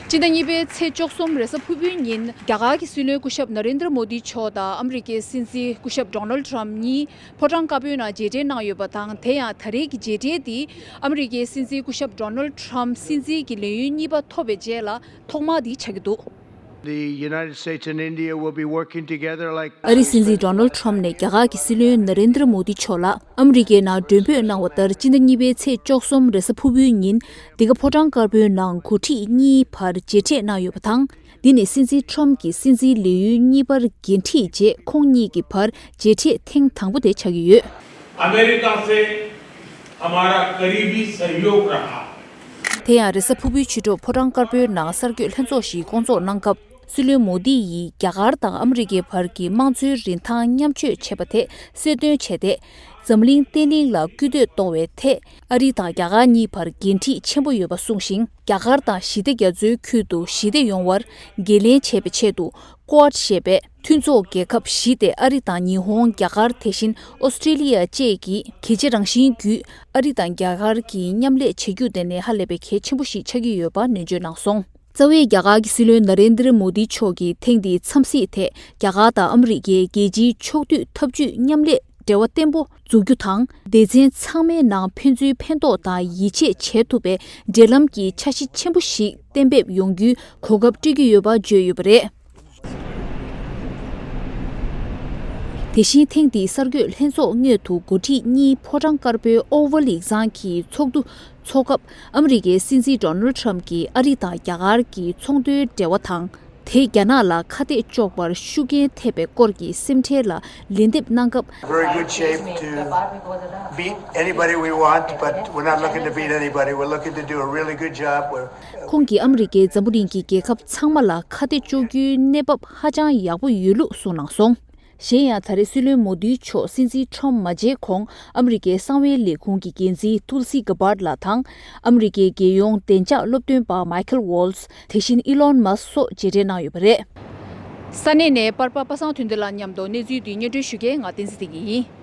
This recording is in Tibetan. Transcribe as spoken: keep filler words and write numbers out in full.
སྤྱི་ཟླ་གཉིས་པའི་ཚེས་བཅུ་གསུམ་རེས་གཟའ་ཕུར་བུའི་ཉིན་རྒྱ་གར་གྱི་སྲིད་བློན་སྐུ་ཞབས་ན་རེན་དྲ་མོ་དི་མཆོག་དང་ཨ་མི་རི་ཀའི་སྲིད་འཛིན་སྐུ་ཞབས་ཌོ་ནལ་ཊམ་གཉིས་ཕོ་བྲང་དཀར་པོའི་ནང་མཇལ་འཕྲད་གནང་ཡོད་པ་དང་། དེ་ཡང་ད་རེས་ཀྱི་མཇལ་འཕྲད་འདི་ཨ་མི་རི་ཀའི་སྲིད་འཛིན་སྐུ་ཞབས་ཌོ་ནལ་ཊམ་སྲིད་འཛིན་གྱི་ལས་ཡུན་གཉིས་པ་ཐོབ་པའི་རྗེས་ལ་ཐོག་མ་འདི་ཆགས་ཀྱི་འདུག། The United States and India will be working together like ཨ་རིའི་སྲིད་འཛིན་ཌོ་ནལ་ཊམ་ནས་རྒྱ་གར་གྱི་སྲིད་བློན་ན་རེན་དྲ་མོ་དི་མཆོག་ལ་ཨ་མི་རི་ཀའི་ནང་མགྲོན་འབོད་གནང་བ་ལྟར། སྤྱི་ཟླ་གཉིས་པའི་ཚེས་བཅུ་གསུམ་རེས་གཟའ་ཕུར་བུའི་ཉིན་འདི་ག་ཕོ་བྲང་དཀར་པོའི་ནང་འགོ་ཁྲིད་གཉིས་བར་མཇལ་འཕྲད་གནང་ཡོད་པ་དང་། འདི་ནི་སྲིད་འཛིན་ཊམ་གྱི་སྲིད་འཛིན་ལས་ཡུན་གཉིས་པར་འགན་འཁྲི་རྗེས་ཁོང་གཉིས་ཀྱི་བར་མཇལ་འཕྲད་ཐེངས་དང་པོ་དེ་ཆགས་ཀྱི་ཡོད། अमेरिका से हमारा करीबी सहयोग रहा है। དེ་ཡང་རེས་གཟའ་ཕུར་བུའི་ཕྱི་དྲོ་ཕོ་བྲང་དཀར་པོའི་ནང་གསར་འགོད་ལྷན་ཚོགས་ཤིག་བསྐོང་ཚོགས་གནང་སྐབས། སྲིད་བློན་མོ་དི་ཡིས་རྒྱ་གར་དང་ཨ་མི་རི་ཀའི་བར་གྱི་དམངས་གཙོའི་རིན་ཐང་མཉམ་སྤྱོད་བྱས་པ་དེ་གསལ་སྟོན་བྱས་ཏེ། འཛམ་གླིང་བརྟན་ལྷིང་ལ་སྐུལ་འདེད་གཏོང་བའི་ཐད་ཨ་རི་དང་རྒྱ་གར་གཉིས་བར་འགན་འཁྲི་ཆེན་པོ་ཡོད་པ་གསུངས་ཤིང་། རྒྱ་གར་དང་ཞི་བདེ་རྒྱ་མཚོའི་ཁུལ་དུ་ཞི་བདེ་ཡོང་བར་འགན་ལེན་བྱེད་པའི་ཆེད་དུ། ཀོ་ཨེཌ་ཞེས་པའི་མཐུན་ཚོགས་རྒྱལ་ཁབ་བཞི་སྟེ་ཨ་རི་དང་ཉི་ཧོང་། རྒྱ་གར། དེ་བཞིན་ཨོ་སི་ཀྲི་ལི་ཡ་བཅས་ཀྱིས་གལ་ཆེ་རང་བཞིན་བརྒྱུད། ཨ་རི་དང་རྒྱ་གར་གྱིས་མཉམ་ལས་བྱེད་རྒྱུ་དེ་ནི་ཧ་ལས་པའི་གལ་ཆེན་པོ་ཞིག་ཆགས་ཀྱི་ཡོད་པ་ནན་བརྗོད་གནང་སོང་། རྩ་བའི་རྒྱ་གར་གྱི་སྲིད་བློན་ན་རེན་དྲ་མོ་དི་མཆོག་གིས་ཐེངས་འདིའི་འཚམས་གཟིགས་ཐད་རྒྱ་གར་དང་ཨ་མི་རི་ཀའི་རྒྱལ་སྤྱིའི་ཕྱོགས་བསྡུས་འཐབ་ཇུས་མཉམ་ལས་འབྲེལ་བ་བརྟན་པོ་འཛུགས་རྒྱུ་དང་། སྡེ་ཚན་ཚང་མའི་ནང་ཕན་ཚུན་ཕན་ཐོགས་དང་ཡིད་ཆེས་བྱེད་ཐུབ་པའི་འབྲེལ་ལམ་གྱི་འཆར་གཞི་ཆེན་པོ་ཞིག་གཏན་འབེབས་ཡོང་རྒྱུའི་གོ་སྐབས་སྤྲོད་ཀྱི་ཡོད་པ་བརྗོད་ཡོད་པ་རེད། དེ་བཞིན་ཐེངས་འདིའི་གསར་འགོད་ལྷན་ཚོགས་སྔོན་དུ་འགོ་ཁྲིད་གཉིས་ཕོ་བྲང་དཀར་པོའི་ཨོ་ཝལ་ཡིག་ཚང་གི་ཚོགས་འདུ་འཚོགས་སྐབས། ཨ་མི་རི་ཀའི་སྲིད་འཛིན་ཌོ་ནལ་ཊམ་གྱིས་ཨ་རི་དང་རྒྱ་གར་གྱི་ཚོང་དོན་འབྲེལ་བ་དང་། དེས་རྒྱ་ནག་ལ་ཁ་གཏད་གཅོག་པར་ཤུགས་རྐྱེན་ཐེབས་པའི་སྐོར་གྱི་སེམས་ཁྲལ་ལ་ལན་འདེབས་གནང་སྐབས། We're in good shape to beat anybody we want, but we're not looking to beat anybody. We're looking to do a really good job. We're ཁོང་གིས་ཨ་མི་རི་ཀས་འཛམ་བུ་གླིང་གི་རྒྱལ་ཁབ་ཚང་མ་ལ་ཁ་གཏད་གཅོག་རྒྱུའི་གནས་བབ་ཧ་ཅང་ཡག་པོ་ཡོད་ལུགས་གསུངས་གནང་སོང་། གཞན་ཡང་ད་རེས་སྲིད་བློན་མོ་དིའི་མཆོག་སྲིད་འཛིན་ཁྲོམ་མ་མཇལ་གོང་ཨ་མི་རི་ཀའི་གསང་བའི་ལས་ཁུངས་ཀྱི་འགན་འཛིན་ཏུལ་སི་གྷ་བྷར་ལགས་དང་ཨ་མི་རི་ཀའི་རྒྱལ་ཡོངས་བདེ་འཇགས་སློབ་སྟོན་པ་མའི་ཁལ་ཝོལ་ཚི། དེ་བཞིན་ཨི་ལོན་མཱ་སོགས་མཇལ་འཕྲད་གནང་ཡོད་པ་རེད། ས་གནས་ནས་པར་པ་པ་སངས་དོན་ལྡན་ལགས་མཉམ་དུ་གནས་ཚུལ་འདི་སྙན་སྒྲོན་ཞུ་མཁན་ང་བསྟན་འཛིན་བདེ་སྐྱིད་ཡིན།